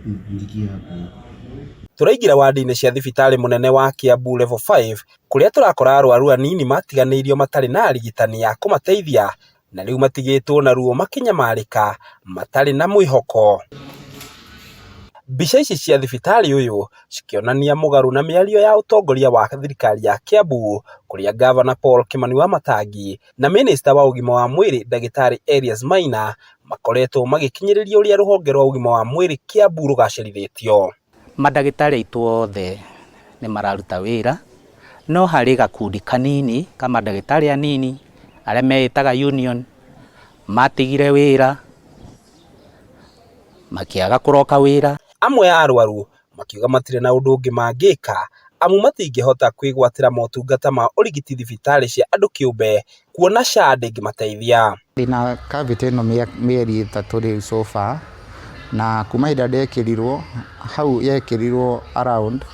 Ndi Kiambu. Tũraingĩra wadi-inĩ cia thibitarĩ mũnene wa Kiambu Level 5 kũrĩa tũrakora arwaru anini matiganĩirio matarĩ na arigitani a kũmateithia na rĩu matigĩtwo na ruo makĩnyamarĩka matarĩ na mwĩhoko. Mbica ici cia thibitarĩ ũyũ cikĩonania mũgarũ na mĩario ya ũtongoria wa thirikari ya Kiambu kũrĩa ngavana Paul Kimani Wamatangi na mĩnĩsta wa ũgima wa mwĩrĩ ndagĩtarĩ Elias Maina makoretwo magĩkinyĩrĩria ũrĩa rũhonge rwa ũgima wa mwĩrĩ Kiambu rũgacĩrithĩtio. Mandagĩtarĩ aitũ othe nĩ mararuta wĩra, no harĩ gakundi kanini ka mandagĩtarĩ anini arĩa meĩtaga union, matigire wĩra, makĩaga kũroka wĩra. Amwe a arwaru makiuga matirĩ na ũndũ ũngĩ mangĩka amu matingĩhota kwĩgwatĩra motungata ma ũrigiti thibitarĩ cia andũ kĩũmbe kuona SHA ndĩngĩmateithia. Ndĩna cavity ĩno mĩeri 3 rĩu so far, na kuma hĩndĩ ĩrĩa ndekĩrirwo, hau yekĩrirwo around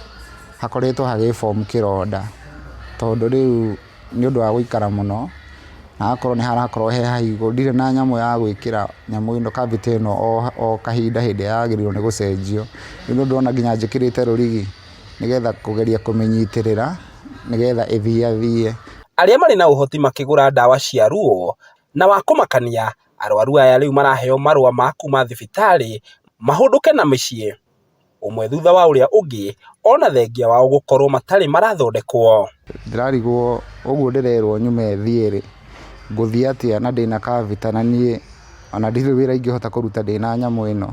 hakoretwo hagĩ form kĩronda, tondũ rĩu nĩ ũndũ wa gũikara mũno, na hagakorwo nĩ harakorwo he haigũ, ndirĩ na nyamũ ya gwĩkĩra nyamũ ĩno cavity ĩno o kahinda hĩndĩ ĩrĩa yagĩrĩirwo nĩ gũcenjio. Rĩu nĩ ndĩrona nginya njĩkĩrĩte rũrigi nĩgetha kũgeria kũmĩnyitĩrĩra nĩgetha ĩthiathie. Arĩa marĩ na ũhoti makĩgũra ndawa cia ruo na wa kũmakania arwaru aya rĩu maraheo marũa ma kuma thibitarĩ mahũndũke na mĩciĩ ũmwe thutha wa ũrĩa ũngĩ ona thengia wao gũkorwo matarĩ marathondekwo. Ndĩrarigwo ũguo ndĩrerwo nyume thiĩ rĩ, ngũthiĩ atĩa na ndĩna cavity na niĩ ona ndirĩ wĩra ingĩhota kũruta ndĩna nyamũ ĩno.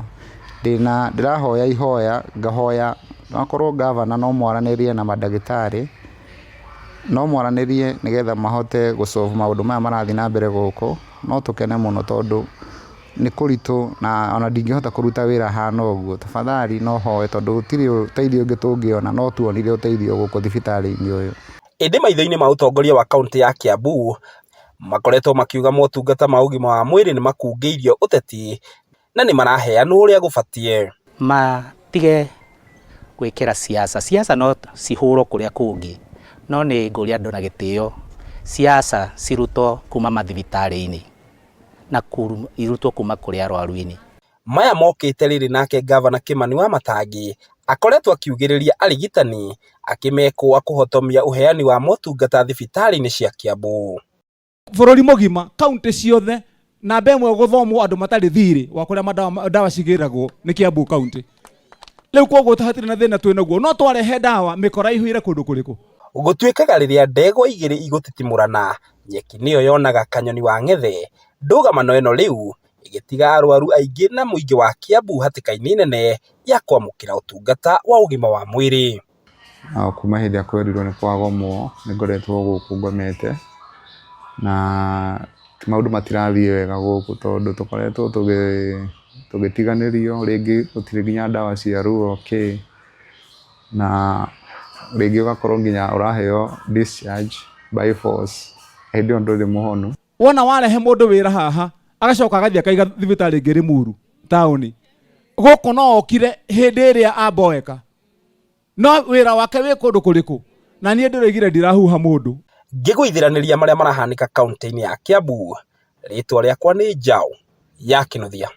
Ndĩna ndĩrahoya ihoya ngahoya okorwo ngavana no mwaranĩrie na mandagĩtarĩ, no mwaranĩrie nĩgetha mahote gũ solve maũndũ maya marathiĩ na mbere gũkũ, no tũkene mũno tondũ nĩ kũritũ na ona ndingĩhota kũruta wĩra hana ũguo. Tafadhali no hoe tondũ gũtirĩ ũteithio ũngĩ tũngĩona no tuonire ũteithio gũkũ thibitarĩ-inĩ ũyũ. Ĩndĩ maitho-inĩ ma ũtongoria wa kaũntĩ ya Kiambu makoretwo makiuga motungata ma ũgima wa mwĩrĩ nĩ makungĩirio ũteti na nĩ maraheanwo ũrĩa gũbatiĩ. Matige gwĩkĩra siasa, siasa no cihũrwo kũrĩa kũngĩ, no nĩ ngũria andũ na gĩtĩo, siasa cirutwo kuma mathibitarĩ-inĩ na irutwo kuma kũrĩ arwaru-inĩ. Maya mokĩte rĩrĩ nake ngavana Kimani Wamatangi akoretwo akiugĩrĩria arigitani akĩmekũa kũhotomia ũheani wa motungata thibitarĩ-inĩ cia Kiambu. Bũrũri mũgima kaunti ciothe namba ĩmwe gũthomwo andũ matarĩ thirĩ wa kũrĩa ndawa cigĩragwo nĩ Kiambu kaunti. Rĩu koguo hatirĩ na thĩna twĩ naguo, no twarehe ndawa mĩkora ĩihũire kũndũ kũrĩkũ? Gũtuĩkaga rĩrĩa ndegwa igĩrĩ igũtitimũrana, nyeki nĩyo yonaga kanyoni wa ng'ethe. Ndũgamano ĩno rĩu ĩgĩtiga arwaru aingĩ na mũingĩ wa Kiambu hatĩka-inĩ nene ya kwamũkĩra ũtungata wa ũgima wa mwĩrĩ. Kuma hĩndĩ ĩrĩa kwerirwo nĩ kwagomwo, nĩ ngoretwo gũkũ ngomete, na maũndũ matirathiĩ wega gũkũ tondũ tũkoretwo tũgĩtiganĩrio, rĩngĩ gũtirĩ nginya ndawa cia ruo kĩ, na rĩngĩ ũgakorwo nginya ũraheo discharge by force, hĩndĩ ĩyo ndũrĩ mũhonu. Wona warehe mũndũ wĩra haha agacoka agathiĩ akaiga thibitarĩ ĩngĩ Limuru taũni, gũkũ no okire hĩndĩ ĩrĩa amboeka, no wĩra wake wĩ kũndũ kũrĩkũ? Na niĩ ndĩroigire ndirahuha mũndũ. Ngĩgũithĩranĩria marĩa marahanĩka kaũntĩ-inĩ ya Kiambu, rĩtwa rĩakwa nĩ Njaũ ya Kĩnuthia.